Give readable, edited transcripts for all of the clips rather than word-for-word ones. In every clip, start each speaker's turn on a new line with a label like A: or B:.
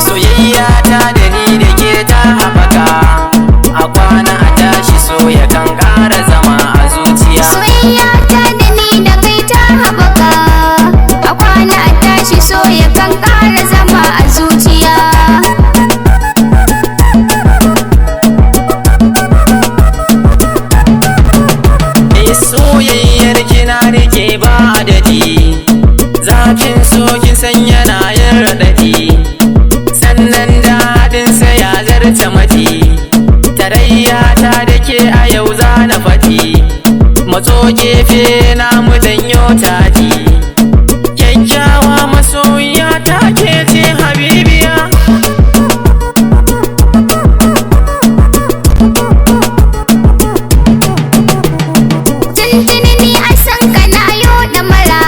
A: Soyayya ta da ni da ke ta haɓaka, a kwana a tashi soya kan ƙara zama a zuciya.
B: Soyayya ta da ni da kai ta haɓaka, a kwana a tashi soya kan ƙara zama a zuciya.
A: Eh, soyayyar kina rike ba adadi, zafin so kin san yana yin raɗaɗi, sannan daɗinsa ya zarta mati. Tarayya ta da ke a yau za na faɗi, matso gefe na mu janyo taɗi. Kyakkyawa masoyiya ta ke ce habibiya.
B: Tuntuni ni a san ka na yo mara,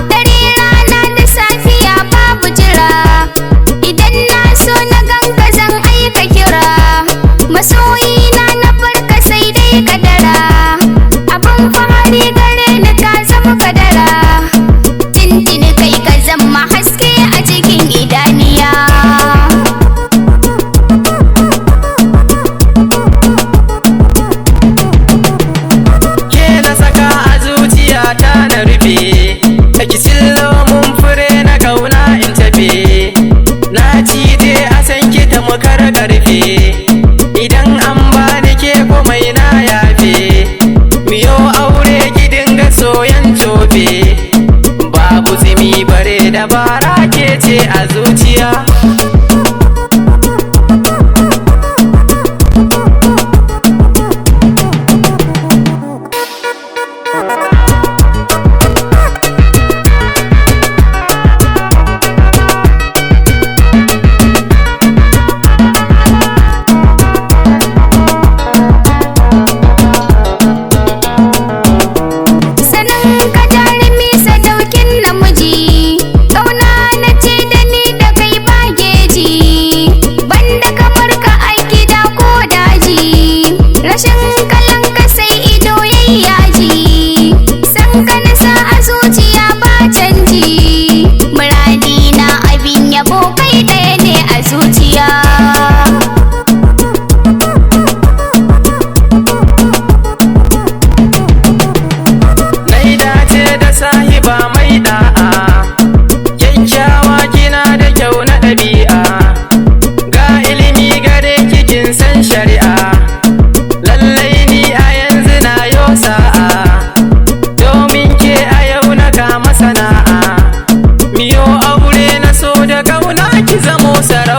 B: dare rana da safiya babu jira. Idan na so na ganka zan aika kira, masoyina na farka sai dai kadara. Abin fahari gare ni ka zama kadara, tuntuni kai ka zama haske a cikin idaniya.
A: Ke na saka a zuciya ta na rufe, ki sillo mun fure na kauna in tafe. Na cije a san ki ta mukar karfe, idan an bani ke komai na yafe. Miyo aure ki dinga soyan tofe, babu tsimi bare dabara ke ce a zuciya.
B: Sanin ka jarumi sadaukin namiji, ƙauna na ce da ni da kai ba geji. Banda kamar ka a gida ko daji, rashin kalan ka sai ido yayyaji. San ka na sa a zuciya ba canji, muradi na abin yabo kai ɗaya ne a zuciya.
A: Nai dace da sahiba mai da'a, kyakkyawa kina da kyau na ɗabi'a, ga ilimi gare kikin san shari'a, lallai ni a yanzu na yo sa'a, domin ke a yau na kama sana'a, miyo aure na so da kauna ki zamo sarauniya.